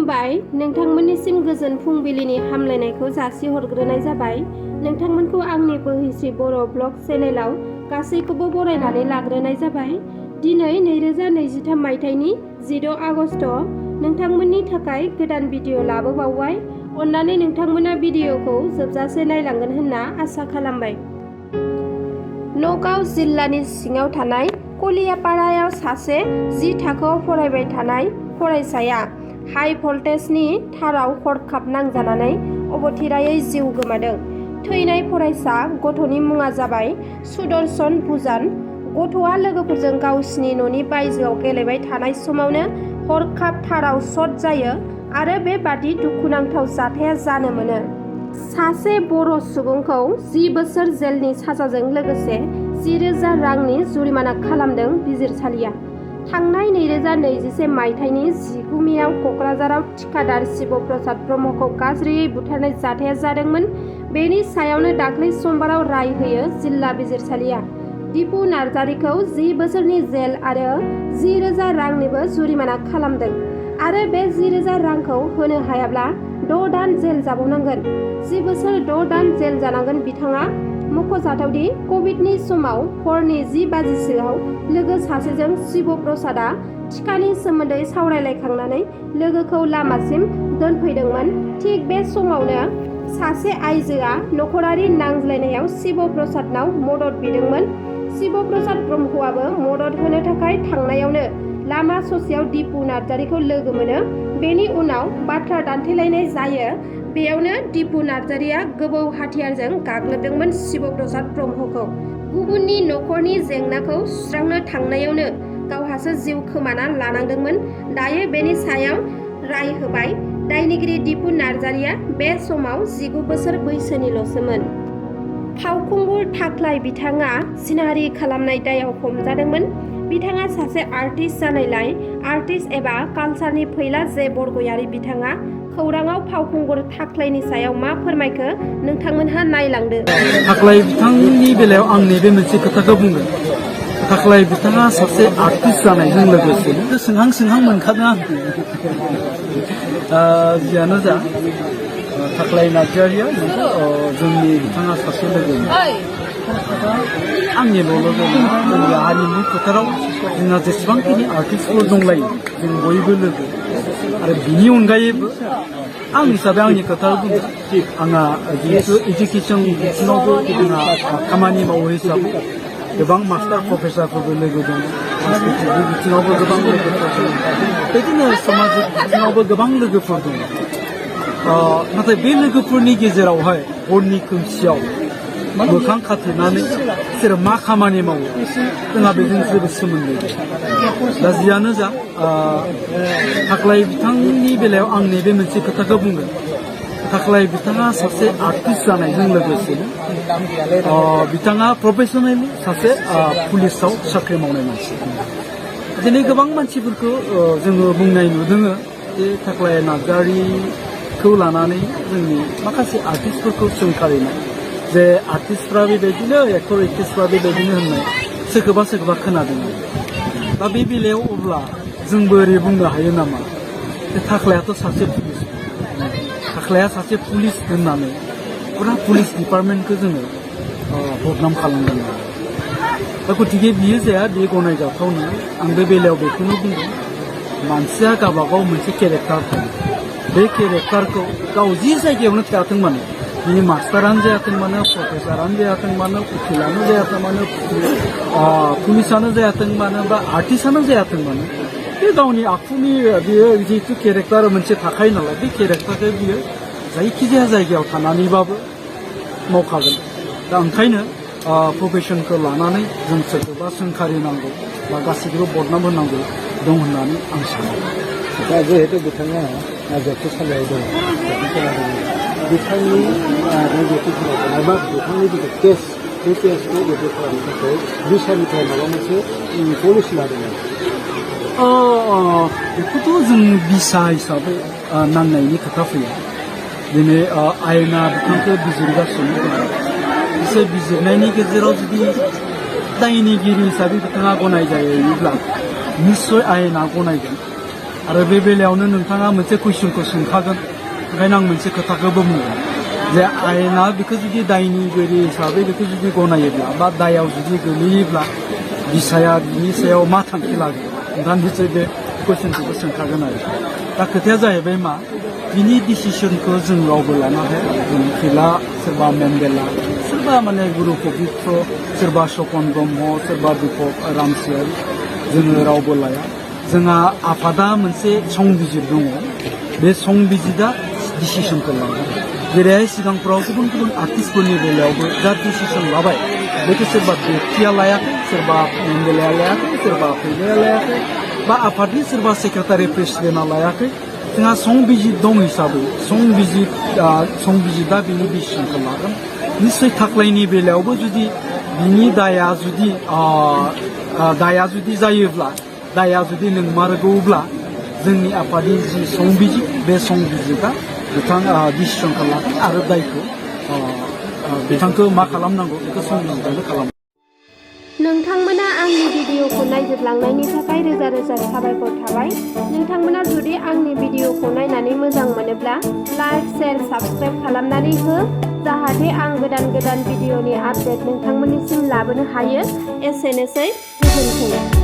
खुलुमबाय नोंथांमोननिसिम गोजोन फुंबिलिनि हामलायनायखौ जासिहरग्रोनाय जाबाय। नोंथांमोनखौ आंनि बोहैस्रि बर' ब्लग चेनेलाव गासैखौबो बरायनानै लाग्रोनाय जाबाय। दिनै 2023 मायथाइनि 16 आगस्ट। नोंथांमोननि थाखाय गोदान भिडिअ लाबोबावबाय। अन्नानै नोंथांमोना भिडिअखौ जोबजासे नायलांगोन होनना आसा खालामबाय। नगाव जिल्लानि सिङाव थानाय कलियापारायाव सासे 10 थाखोआव फरायबाय थानाय फरायसाया हाइ भल्टेजनि थाराव हरखाब नांजानानै अबथिरायै जिउ गोमादों। थैनाय फरायसा गथ'नि मुङा जाबाय सुदर्शन भुजान। गथ'आ लोगोफोरजों गावसिनि न'नि बायजोआव गेलेबाय थानाय समावनो हरखाब थाराव शर्ट जायो आरो बेबादि दुखुनांथाव जाथाया जानो मोनो। सासे बर' सुबुंखौ 10 बोसोर जेलनि साजाजों लोगोसे 10,000 रांनि जुरिमाना खालामदों बिजिरसालिया। थांनाय 2021 मायथाइनि 19 मेआव क'क्राझाराव थिखादार शिव प्रसाद ब्रह्मखौ गाज्रियै बुथारनाय जाथाया जादोंमोन। बेनि सायावनो दाख्लै समबाराव राय होयो जिल्ला बिजिरसालिया दिपु नार्जारिखौ 10 बोसोरनि जेल आरो 10,000 रांनिबो जुरिमाना खालामदों आरो बे 10,000 रांखौ होनो हायाब्ला 6 दान जेल जाबावनांगोन। 10 बोसोर 6 दान जेल जानांगोन बिथाङा। मख'जाथावदि कभिडनि समाव हरनि 10 बाजिसोआव लोगो सासेजों शिव प्रसादआ टिकानि सोमोन्दै सावरायलायखांनानै लोगोखौ लामासिम दोनफैदोंमोन। थिग बे समावनो सासे आइजोआ नखरारि नांज्लायनायाव शिव प्रसादनाव मदद बिदोंमोन। शिव प्रसाद ब्रह्मआबो मदद होनो थाखाय थांनायावनो लामा ससेयाव दिपु नार्जारिखौ लोगो मोनो। बेनि उनाव बाथ्रा दान्थेलायनाय जायो। बेयावनो दिपु नार्जारिया गोबौ हाथियारजों गाग्लोबदोंमोन शिव प्रसाद ब्रह्मखौ। गुबुननि नखरनि जेंनाखौ सुस्रांनो थांनायावनो गावहासो जिउ खोमाना लानांदोंमोन। दायो बेनि सायाव राय होबाय। दायनिगिरि दिपु नार्जारिया बे समाव 19 बोसोर बैसोनिल'सोमोन। फावखुंगुर थाख्लाय बिथाङा जिनाहारि खालामनाय दायाव हमजादोंमोन। बिथाङा सासे आर्टिस्ट जानायलाय आर्टिस्ट एबा कालचारनि फैला जे बरगयारि बिथाङा खौराङाव फावखुंगुर थाख्लायनि सायाव मा फोरमायखो नोंथांमोनहा नायलांदो। थाख्लाय बिथांनि बेलायाव आं नैबे मोनसे खोथाखौ बुंगोन। थाख्लाय बिथाङा सासे आर्टिस्ट जानायजों लोगोसे सोंहां मोनखादों आं। जियानो जा थाख्लाय नार्जारिया जोंनि बिथाङा सासे लोगो। आंनिल' लोगो नङा, जोंनि हारिमु फोथाराव जोंहा जेसेबांखिनि आर्टिस्टफोर दंलायो जों बयबो लोगो। आरो बिनि अनगायैबो आं हिसाबै आंनि खोथा बुङो। आंहा जिहेतु इडुकेसन बिथिङावबो जोंहा खामानि मावो हिसाबै गोबां मास्टार प्रफेसारफोरबो लोगो दं। सांस्कृतिक बिथिङावबो गोबां लोगोफोर दं। बिदिनो समाज बिथिङावबो गोबां लोगोफोर दं। नाथाय बे लोगोफोरनि गेजेरावहाय हरनि खोमसियाव मोखां खाथेनानै बिसोरो मा खामानि मावो जोंहा बेजों जेबो सोमोन्दो गैया। दा जियानो जा थाख्लाय बिथांनि बेलायाव आं नैबे मोनसे खोथाखौ बुंगोन। थाख्लाय बिथाङा सासे आर्टिस्ट जानायजों लोगोसे बिथाङा प्रफेसनेलि सासे पुलिसाव साख्रि मावनाय मानसि। दिनै गोबां मानसिफोरखौ जोङो बुंनाय नुदों जे थाख्लाय नार्जारिखौ लानानै जोंनि माखासे आर्टिस्टफोरखौ सोंखारिनाय जे आर्टिस्टफ्रा बेबायदिनो एक्टर एक्ट्रेसफ्रा बेबायदिनो होननाय सोरखौबा खोनादों। दा बे बेलायाव अब्ला जोंबो ओरै बुंनो हायो नामा जे थाख्लायाथ' सासे पुलिस, थाख्लाया सासे पुलिस होननानै फुरा पुलिस डिपार्टमेन्टखौ जोङो बदनाम खालामदों। दा गतिके बियो जाया, बियो गनायजाथाव नङा। आं बे बेलायाव बेखौनो बुंदों, मानसिया गावबागाव मोनसे केरेक्टार थायो। बे केरेक्टारखौ गाव जि जायगायावनो थायाथों मानो, बिनि मास्टारानो जायाथों मानो, प्रफेसारानो जायाथों मानो, उकिलानो जायाथों मानो, पुलिसानो जायाथों मानो बा आर्टिस्टआनो जायाथों मानो, बे गावनि आखुनि बियो जिहेतु केरेक्टार मोनसे थाखायो नालाय, बे केरेक्टारखौ बियो जायखिजाया जायगायाव थानानैबाबो मावखागोन। दा ओंखायनो प्रफेसनखौ लानानै जों सोरखौबा सोंखारिनांगौ बा गासैखौबो बदनाम होनांगौ दं होननानै आं सानो। दा जिहेतु बिथाङा जोबथा सालायाव दं, बिथांनि नैबेखौ खालामनाय बा बिथांनि जिथु केस, बे केसखौ एप्लाइ खालामनो थाखाय बिसारनिफ्राय माबा मोनसे पलिसि लादोंमोन। बेखौथ' जों बिसा हिसाबै नांनायनि खोथा फैया। दिनै आयेना बिथांखौ बिजिरगासिनो दं। बिसोर बिजिरनायनि गेजेराव जुदि दायनिगिरि हिसाबै बिथाङा गनायजायोब्ला निस्सय आयेना गनायगोन। आरो बे बेलायावनो नोंथाङा मोनसे कुइसनखौ सोंखागोन ओंखायनो आं मोनसे खोथाखौबो बुंगोन जे आयेना बेखौ जुदि दायनिगिरि हिसाबै बेखौ जुदि गनायोब्ला बा दायाव जुदि गोलैयोब्ला बिसाया बिनि सायाव मा थांखि लागोन नोंथाङा निश्चय बे कुइसनखौबो सोंखागोन आरो दा खोथाया जाहैबाय मा बिनि डिसिसनखौ जों रावबो लानो हाया जों फिला सोरबा मेन्डेला सोरबा माने गुरु पबित्र सोरबा सपन ब्रह्म सोरबा दीपक रामसियारि जोङो रावबो लाया जोंहा आफादा मोनसे संबिजिर दङ बे संबिजिदा डिसिसनखौ लागोन जेरैहाय सिगांफ्राव गुबुन गुबुन आर्टिस्टफोरनि बेलायावबो जा डिसिसन लाबाय बेखौ सोरबा बेक्तिया लायाखै सोरबा मेन्डेलाया लायाखै सोरबा फिलाया लायाखै बा आफादनि सोरबा सेक्रेटारि प्रेसिडेन्टआ लायाखै जोंहा संबिजित दं हिसाबै संबिजिदा बिनि डिसिसनखौ लागोन निश्चय थाख्लायनि बेलायावबो जुदि बिनि दाया जुदि जायोब्ला दाया जुदि नंमारगौब्ला जोंनि आफादनि जि संबिजित बे संबिजिता बिथां डिसिसनखौ लागोन आरो दायखौ बिथांखौ मा खालामनांगौ बेखौ संबिजितानो खालामो नोंथांमोना आंनि भिडिअखौ नायजोबलांनायनि थाखाय रोजा रोजा साबायखर थाबाय नोंथांमोना जुदि आंनि भिडिअखौ नायनानै मोजां मोनोब्ला लाइक शेयार साबस्क्राइब खालामनानै हो जाहाथे आं गोदान गोदान भिडिअनि आपडेट नोंथांमोननिसिम लाबोनो हायो एसेनोसै गोजोन्थों